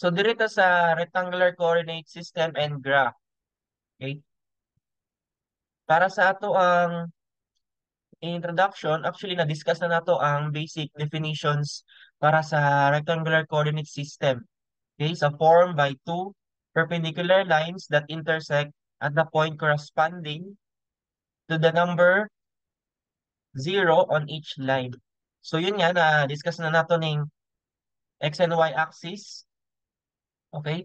So diri ta sa rectangular coordinate system and graph. Okay? Para sa ato ang introduction, actually na-discuss na nato ang basic definitions para sa rectangular coordinate system. Okay, so formed by two perpendicular lines that intersect at the point corresponding to the number 0 on each line. So yun nga, na-discuss na nato ning x and y axis. Okay?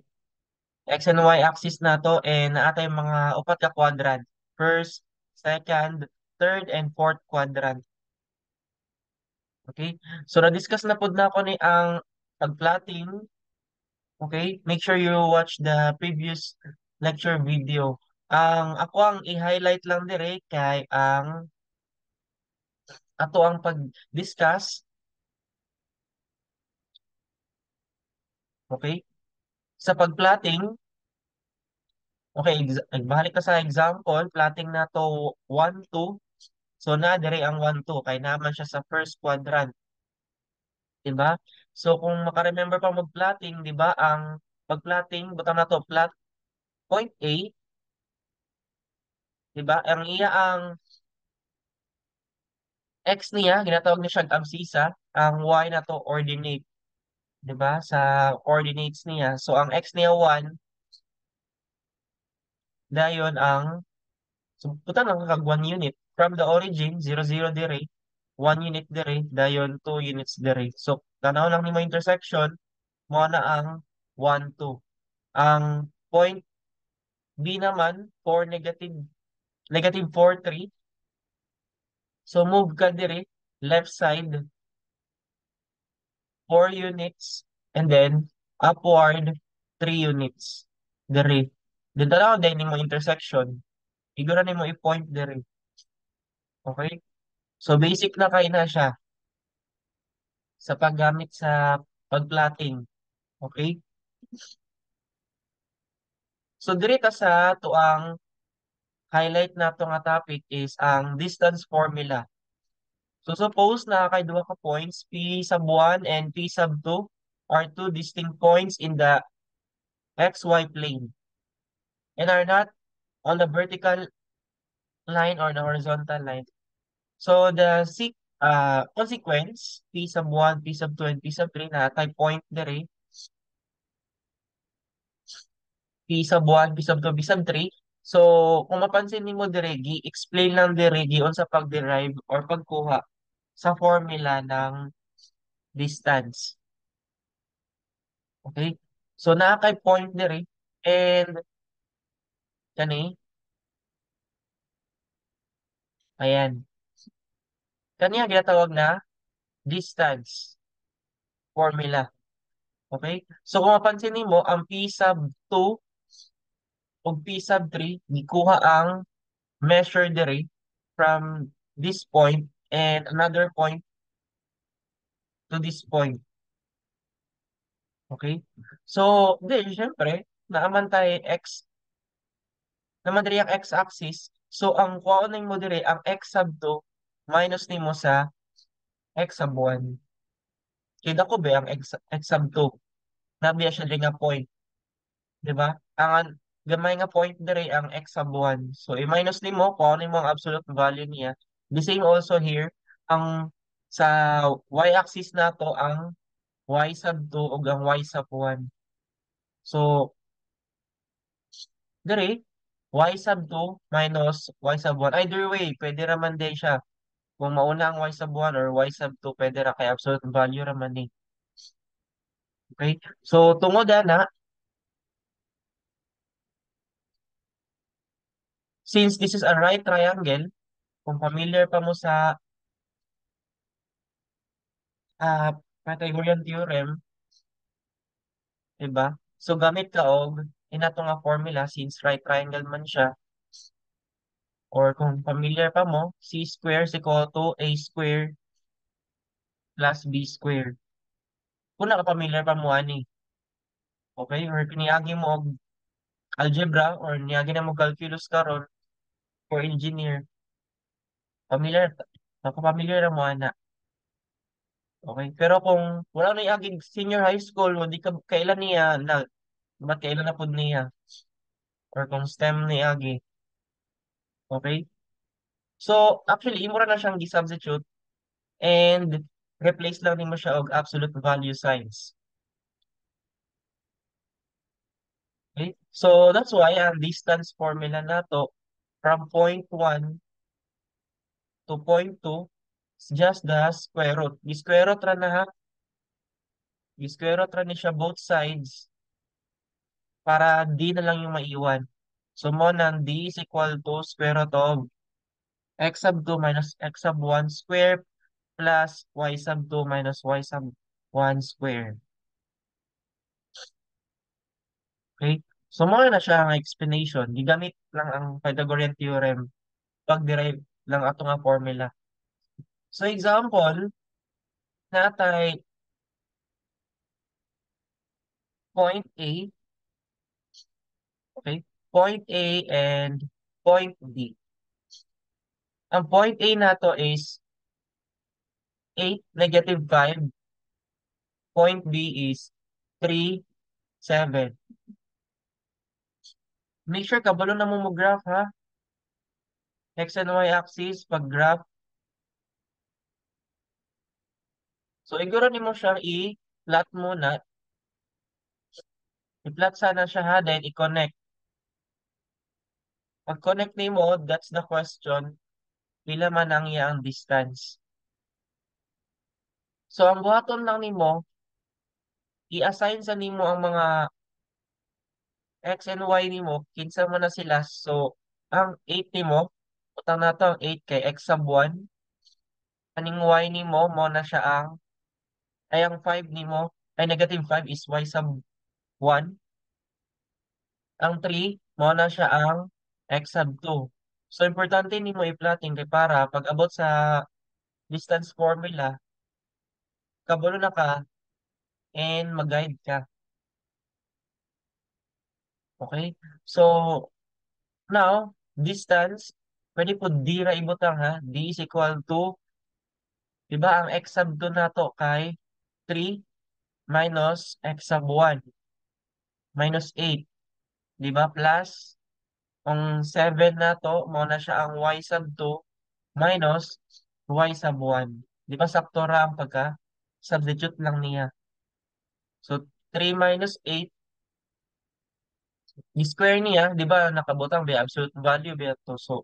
X and Y axis nato and naa tay mga upat ka quadrant. First, second, third, and fourth quadrant. Okay? So na-discuss na pud nako ni ang pag-plotting. Okay? Make sure you watch the previous lecture video. Ang ako ang i-highlight lang dire kay ang ato ang pag-discuss. Okay? Sa pag-plotting, okay, balik ka sa example, plotting na to 1, 2. So na dire ang 1, 2 kay naman siya sa first quadrant. Diba? So kung maka-remember pa mag-plotting, diba, ang pag-plotting, butang na to plot point A, diba? Ang iya ang x niya, ginatawag niya siyang abscissa, ang y na to ordinate, diba? Sa coordinates niya. So ang x niya 1, dayon ang, so butang lang kag 1 unit from the origin, 0 0 dire, 1 unit dire, dayon 2 units dire. So tanaw lang nimo intersection, mo na ang 1 2. Ang point B naman, 4 negative negative 4 3. So move ka dire, left side 4 units and then upward 3 units dire. Then tanaw din nimo intersection. Igora nimo i-point dire. Okay? So basic na kay na siya sa paggamit sa pagplotting. Okay? So diri ta sa atuang highlight nato nga topic is ang distance formula. So suppose na kay duha ka points P sub 1 and P sub 2 are two distinct points in the XY plane and are not on the vertical line or the horizontal line. So the consequence P sub 1, P sub 2, and P sub 3 na tay point diri P sub 1, P sub 2, P sub 3. So, kung mapansin nimo dire, gi-explain lang dire giun sa pag-derive or pagkuha sa formula ng distance. Okay? So, naa kay point dire and kani, ayan. Kani ang ginatawag na distance formula. Okay? So, kung mapansin nimo, ang P sub 2 ug P sub 3, gikuha ang measure dire from this point and another point to this point. Okay? So, di, syempre, naaman tayo x, naman diri ang x-axis. So, ang kuhaon nimo dire, ang x sub 2 minus nimo sa x sub 1. Kaya dako ba ang x sub 2? Nabiya siya diri nga point. Di ba? Ang gamay nga point dire ang x sub 1. So, i-minus nimo, kuhaon nimo ang absolute value niya. The same also here, ang sa y-axis nato ang y sub 2 ug ang y sub 1. So, dire, y sub 2 minus y sub 1. Either way, pwede raman din siya. Kung mauna ang y sub 1 or y sub 2, pwede ra kay absolute value raman ni. Okay? So, tungod ana, since this is a right triangle, kung familiar pa mo sa Pythagorean theorem, diba? So, gamit ka og inato nga formula since right triangle man siya. Or kung familiar pa mo, c square is equal to a square plus b square. Kung naka-familiar pa mo ani. Okay? Or kiniagi mo og algebra or niagi na mo calculus karon for engineer. Familiar, naka-familiar na mo ana. Okay? Pero kung wala na yung senior high school, di ka kailan niya na ba't kailan na pud niya or kung STEM ni agi. Okay? So, actually, imo ra na siyang gi-substitute and replace lang nimo siya og absolute value signs. Okay? So, that's why ang distance formula nato from point 1 to point 2 is just the square root. Gi-square root ra na ha. Gi-square root ra ni siya both sides para d na lang yung maiwan. So, mo nang d is equal to square root of x sub 2 minus x sub 1 square plus y sub 2 minus y sub 1 square. Okay? So, mo na siya ang explanation. Gigamit lang ang Pythagorean theorem pag-derive lang ato nga formula. So, example, natay point A, okay? Point A and point B. Ang point A nato is 8, negative 5. Point B is 3, 7. Make sure kabalo na mo mo graph ha. X and Y axis pag graph. So iguro nimo siyang i-plot muna. I-plot sana siya ha, then i-connect. Pag connect nimo, that's the question. Pila man ang iyang distance. So ang buhaton lang nimo, i-assign sa nimo ang mga x and y nimo, kinsa man na sila. So ang 8 nimo, butang nato ang 8 kay x sub 1. Aning y nimo, mo na siya ang, ay ang 5 nimo, ay negative 5 is y sub 1. Ang 3, mo na siya ang x sub 2. So importante nimo i-plotting kay para pag abot sa distance formula, kabalo na ka and mag-guide ka. Okay? So now, distance, pwede po d ra ibutang ha. D is equal to, diba ang x sub 2 nato kay 3 minus x sub 1 minus 8. Diba? Plus, ang 7 nato, mo na siya ang y sub 2 minus y sub 1. Di ba sakto ra ang pagka substitute lang niya. So, 3 minus 8, i-square niya, di ba nakabutang ba absolute value ba to? So,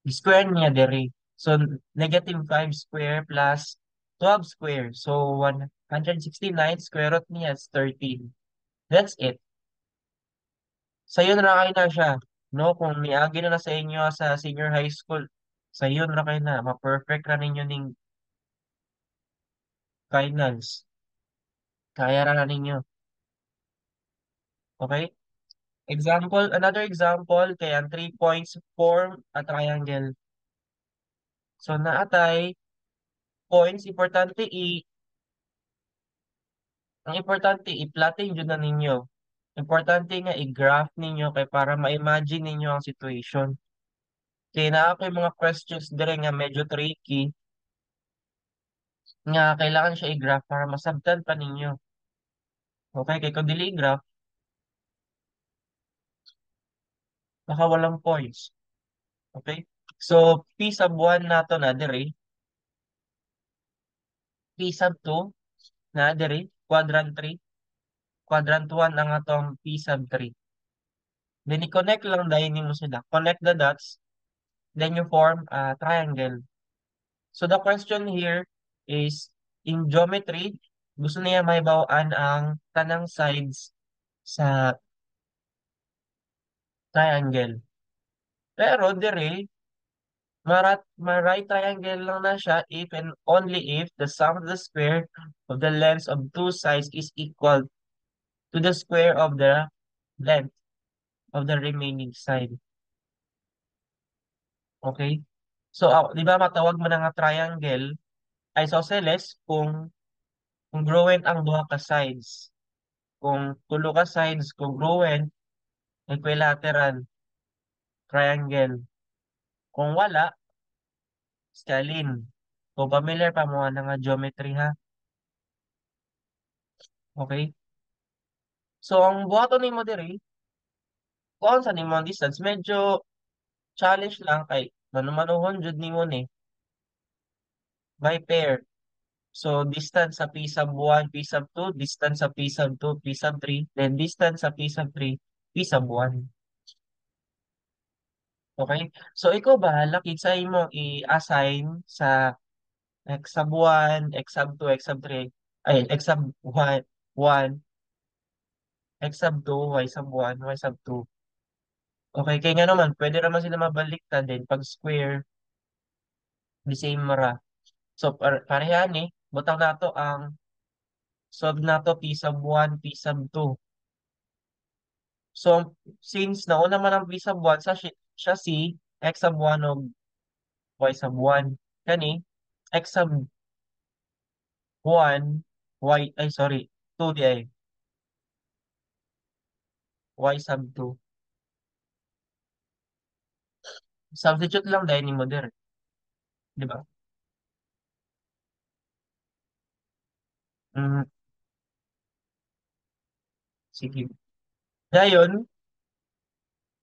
i-square niya diri. So, negative 5 square plus 12 square. So, 169 square root niya is 13. That's it. Sayon ra kay na siya. No, kung miagi na na sa inyo sa senior high school, sayon ra kay na, ma-perfect ra ninyo ning finals. Kaya ra na ninyo. Okay? Example, another example, kay ang 3 points form a triangle. So, naatay points, ang importante i-plotting jud na ninyo. Importante nga i-graph ninyo kay para ma-imagine ninyo ang situation. Kay naa ko'y mga questions dire nga medyo tricky nga kailangan siya i-graph para masabtan pa ninyo. Okay, kay kung dili i-graph, baka walang points. Okay? So, P sub 1 nato na diri, P sub 2 na diri, quadrant 3, quadrant 1 ang atong P sub 3. Then i-connect lang dahil nimo sila. Connect the dots, then you form a triangle. So the question here is, in geometry, gusto niya mahibaw-an ang tanang sides sa triangle. Pero dire, ma-right triangle lang na siya if and only if the sum of the square of the lengths of two sides is equal to the square of the length of the remaining side. Okay? So, di ba matawag mo na nga triangle isosceles kung congruent ang duha ka sides. Kung tulo ka sides congruent, equilateral triangle. Kung wala, scalene. Kung familiar pa mo ana nga geometry ha. Okay? So ang buhaton nimo diri, kuhaan sa nimo ang distance, medyo challenge lang kay manumanuhon jud nimo ni by pair. So distance sa P sub 1, P sub 2, distance sa P sub 2, P sub 3, then distance sa P sub 3, P sub 1. Okay? So ikaw bahala kinsa imo i-assign sa x sub 1, x sub 2, x sub 3, ay x sub 1, 1, x sub 2, y sub 1, y sub 2. Okay, kaya nga naman, pwede naman sila mabaliktad din pag square, the same ra. So, pareha ni, butang nato ang solve nato p sub 1, p sub 2. So, since nauna man ang p sub 1, sa siya si x sub 1 og y sub 1. Kani, x sub 1, y, ay sorry, 2 di ay, y sub 2. Substitute lang dahil nimo dir. Di ba? Sige. Dayon,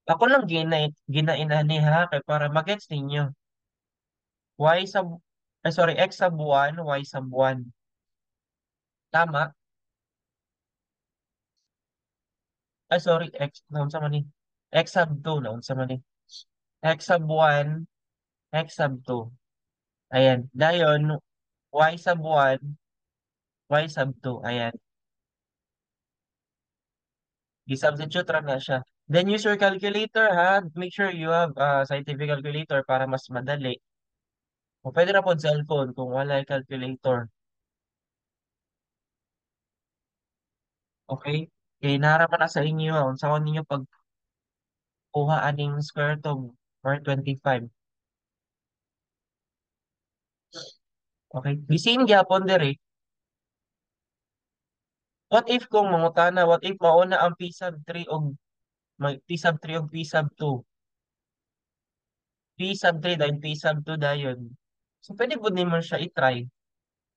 ako lang ginainani ha, kay para magets ninyo. Y sub, ay sorry, x sub 1, y sub 1. Tama? Ay sorry, x, naunsa man ni? X sub 2, naunsa man ni? X sub 1, x sub 2. Ayan. Dayon, y sub 1, y sub 2. Ayan. I-substitute ra na siya. Then use your calculator ha. Make sure you have a scientific calculator para mas madali. O pwede ra pod cellphone kung wala calculator. Okay? Kay nara pa na sa inyo unsa ninyo pagkuha aning square root of 425. Okay? The same gyapon diri. What if kung mangutana, what if mauna ang P sub 3 og may P sub 3 og P sub 2? P sub 3 dahil P sub 2 dayon. So pwede pud nimo siya i-try.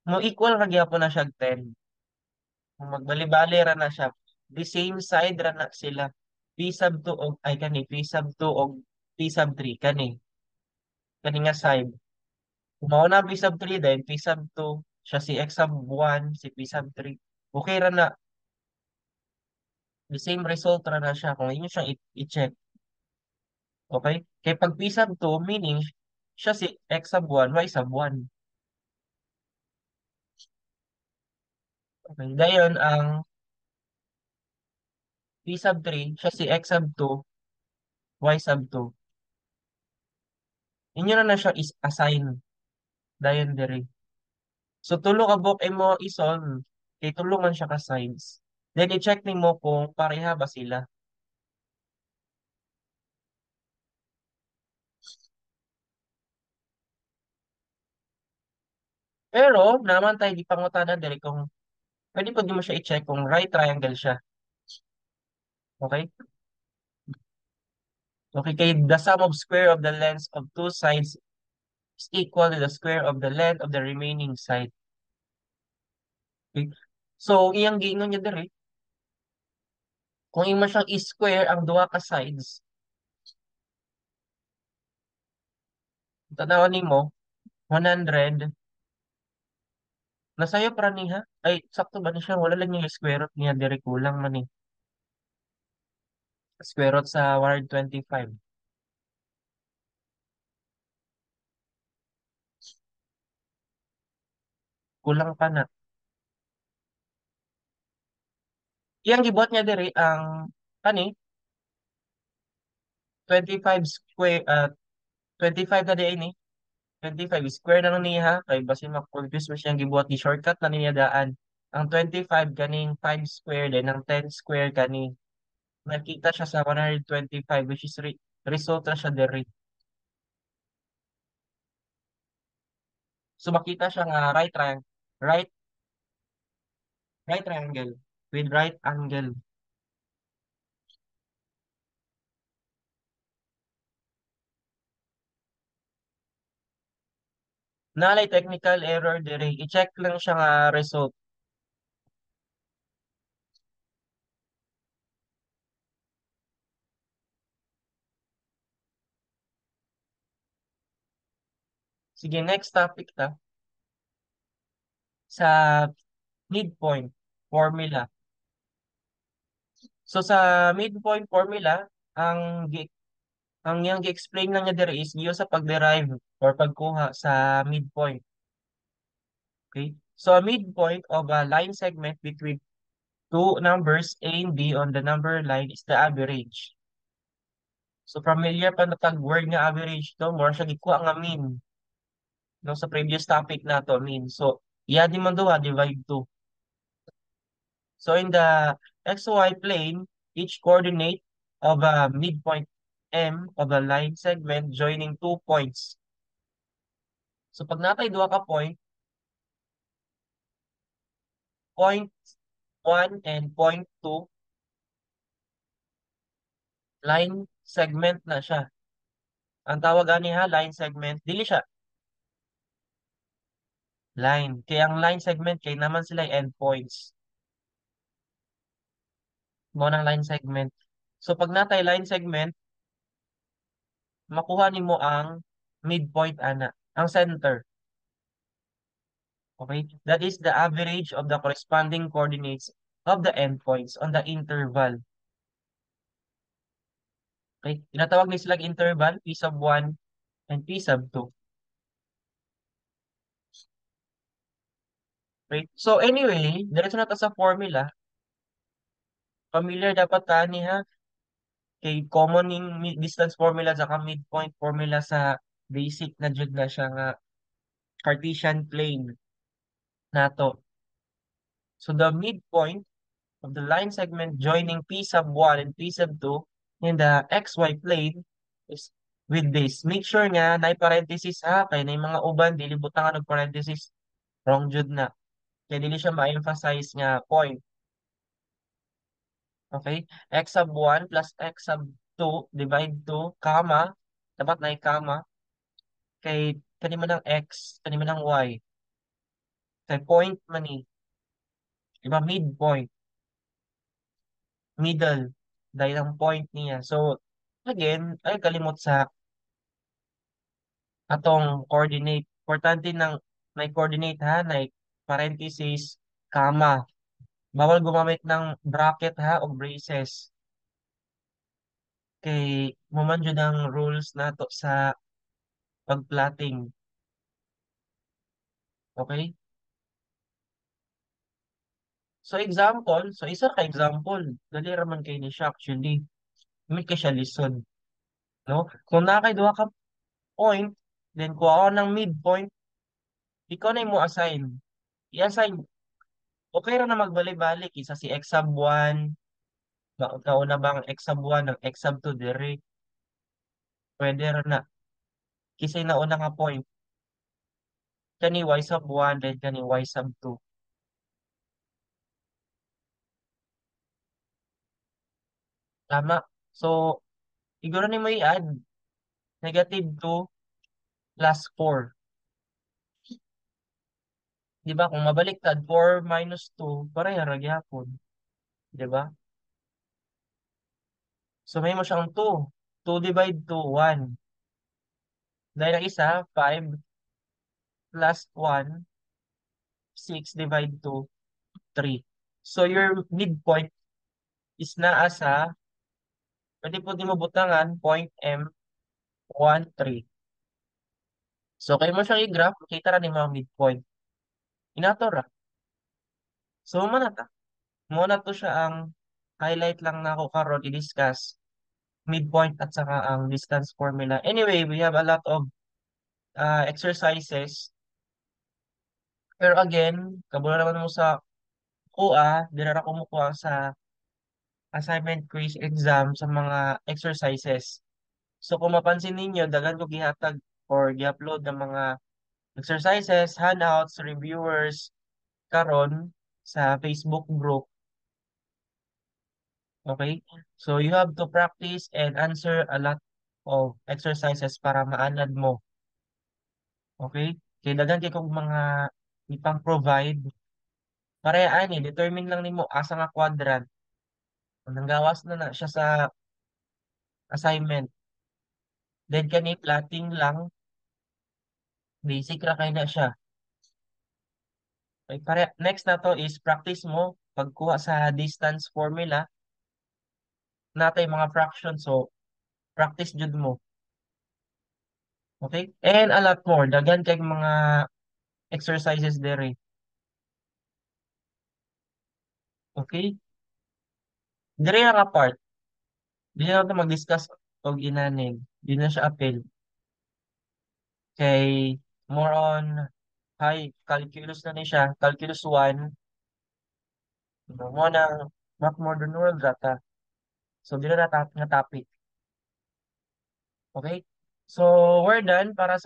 Mo equal ra gyapon na siya 10. Kung magbali-bali ra na siya, the same side ra na sila. P sub 2 og ay kani P sub 2 og P sub 3 kani. Kani nga side. Kung mauna ang P sub 3 then P sub 2 siya si X sub 1 si P sub 3. Okay ra na. The same result ra na siya kung inyo siyang i-check. Okay? Kay pag P sub 2, meaning siya si X sub 1, Y sub 1. Okay. Dayon ang P sub 3, siya si X sub 2, Y sub 2. Inyo na na siya is-assign. Dayon diri. So tulo ka buok imo i-solve. Kay tulo man siya ka sides. Then i-check nimo kung pareha ba sila. Pero naman tayo di pangutana diri kung pwede pud nimo siya i-check kung right triangle siya. Okay? Okay, kay the sum of square of the lengths of two sides is equal to the square of the length of the remaining side. Okay? So, iyang giingon niya diri, kung imo siyang i-square ang duha ka sides, tan-awon nimo 100, nasayop ra niya. Ay, sakto ba ni siya? Wala lang yung square root niya diri, kulang man ni. Square root sa 125. Kulang pa na. Iyang gibuhat niya diri ang kani 25 square, 25 na di ni. 25 square na lang niya kay basin ma-confuse mo siyang gibuhat, gi shortcut na niya daan. Ang 25 kaning 5 square then ang 10 square kani. Nakita siya sa 125 which is result na siya diri. So makita siya nga right triangle with right angle. Nalay technical error dire. I-check lang siya nga result. Sige, next topic ta. Sa midpoint formula. So sa midpoint formula, ang iyang gi-explain lang niya dire is giyo sa pag-derive or pagkuha sa midpoint. Okay? So a midpoint of a line segment between two numbers A and B on the number line is the average. So familiar pa na tag word nga average to, more siya gikuha nga mean. No, sa previous topic na to, mean. So iya di man duha divide 2. So in the XY plane, each coordinate of a midpoint M of a line segment joining two points. So pag natay duha ka point, point 1 and point 2, line segment na siya. Ang tawag ani ha, line segment, dili siya line. Kaya ang line segment kay naman sila endpoints. Mo nang line segment. So pag natay line segment, makuha nimo ang midpoint ana, ang center. Okay? That is the average of the corresponding coordinates of the endpoints on the interval. Okay? Tinatawag ni silang interval, P sub 1 and P sub 2. Okay? So anyway, diretso na ta sa formula. Familiar dapat ta ni ha. Kay common ning distance formula saka midpoint formula sa basic na jud na siya nga Cartesian plane nato. So the midpoint of the line segment joining P sub 1 and P sub 2 in the XY plane is with this. Make sure nga na parenthesis ha, kay na mga uban dili butangan og parenthesis, wrong jud na. Kay dili siya ma-emphasize nga point. Okay? X sub 1 plus X sub 2 divide 2, comma, dapat na comma, kay kani man ang X, kani man ang Y. Kay point man ni. Diba? Midpoint. Middle. Dahil ang point niya. So, again, ay kalimot sa atong coordinate. Importante ng may coordinate ha, na parenthesis, comma. Bawal gumamit ng bracket ha o braces. Kay mo man jud ang rules nato sa pagplotting. Okay? So example, so isa ka example, dali ra man kay ni siya actually. Dili kay siya lisod, no? Kung naa kay duha ka point, then kuha ng midpoint, ikaw na mo assign. I-assign. Okay ra na magbalik-balik isa si x sub 1, kauna ba ang x sub 1 ang x sub 2 diri. Pwede ra na. Kisay nauna nga point. Kani y sub 1 then kani y sub 2. Tama. So, siguro nimo i-add negative 2 plus 4. Di ba? Kung mabaliktad, 4 minus 2, pareha ra gyapon. Di ba? So, may mo siyang 2. 2 divide 2, 1. Dahil ang isa, 5 plus 1, 6 divide 2, 3. So, your midpoint is naa sa, pwede po di mo butangan, point M, 1, 3. So, kayo mo siyang i-graph, makita ra nimo ang midpoint. Inato ra. So, mo na ta. Mo na to siya ang highlight lang na ako karon i-discuss midpoint at saka ang distance formula. Anyway, we have a lot of exercises. Pero again, kabalo naman mo sa kuha, di na ra kumukuha sa assignment, quiz, exam sa mga exercises. So kung mapansin ninyo, daghan ko gihatag or gi-upload ng mga exercises, handouts, reviewers karon sa Facebook group. Okay? So you have to practice and answer a lot of exercises para maanad mo. Okay? Kay daghan kay kog mga ipang-provide. Pareha ani, determine lang nimo asa nga quadrant. Nanggawas na na siya sa assignment. Then kani plotting lang, basic ra kay na siya. Okay, pare next na to is practice mo pagkuha sa distance formula natay mga fraction, so practice jud mo. Okay? And a lot more. Daghan kay mga exercises dere. Okay? Dire nga part. Di na nato mag-discuss og inanig. Di na siya appeal. Kay more on high calculus na ni siya. Calculus 1. Mo nang Math Modern World data. So, di na nga topic. Okay? So, we're done para sa